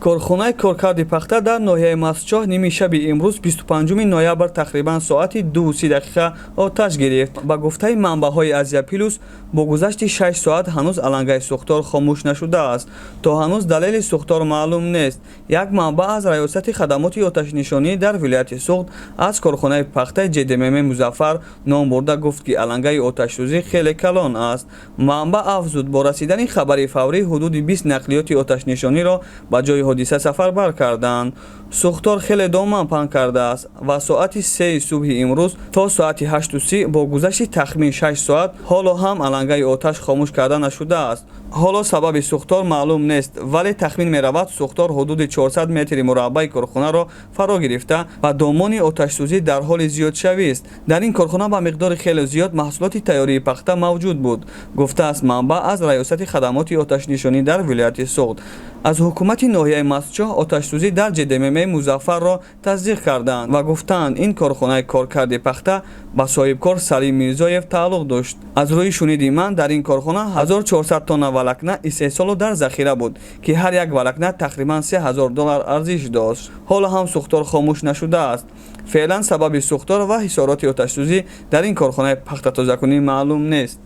Корхонаи коркарди пахта дар ноҳияи Мастчоҳ ними шаби имрӯз, 25 ноябр, тақрибан соати 2:30 оташ гирифт. Ба гуфтаи манбаъҳои «Азия Плюс», бо гузашти 6 соат ҳанӯз алангаи сӯхтор хомӯш нашудааст. То ҳанӯз далели сӯхтор маълум нест. Як манбаъ аз Раёсати хадамоти оташнишонӣ дар вилояти Суғд аз корхонаи пахтаи ҶДММ «Музаффар» ном бурда гуфт, ки алангаи оташсӯзӣ хеле калон аст. Манбаъ афзуд, бо расидани хабари фаврӣ ҳудуди 20 нақлиёти оташнишониро ба ҷои ҳодиса сафарбар карданд. Сӯхтор хеле доман паҳн кардааст ва соати 3-и субҳи имрӯз то соати 8:30, бо гузашти тахмин 6 соат, ҳоло ҳам алангаи оташ хомӯш карда нашудааст. Ҳоло сабаби сӯхтор маълум нест, вале тахмин меравад, сӯхтор ҳудуди 400 метри мураббаи корхонаро фаро гирифта ва домони оташсӯзӣ дар ҳоли зиёдшавист. Дар ин корхона ба миқдори хеле зиёд маҳсулоти тайёрии пахта мавҷуд буд, гуфтааст манбаъ аз Раёсати хадамоти оташнишонӣ дар вилояти Суғд. Аз ҳукумати ноҳияи Мастчоҳ оташсӯзӣ дар ҶДММ «Музаффарро» тасдиқ карданд ва гуфтаанд, ин корхонаи коркарди пахта ба соҳибкор Салим Мирзоев тааллуқ дошт. Аз рӯи шуниди ман, дар ин корхона 1400 тонна волокна истеҳсолу дар захира буд, ки ҳар як волокна тақрибан 3000 доллар арзиш дошт. Ҳоло ҳам сӯхтор хомӯш нашудааст. Феълан сабаби сӯхтор ва ҳисороти оташсӯзӣ дар ин корхонаи пахтатозакунӣ маълум нест.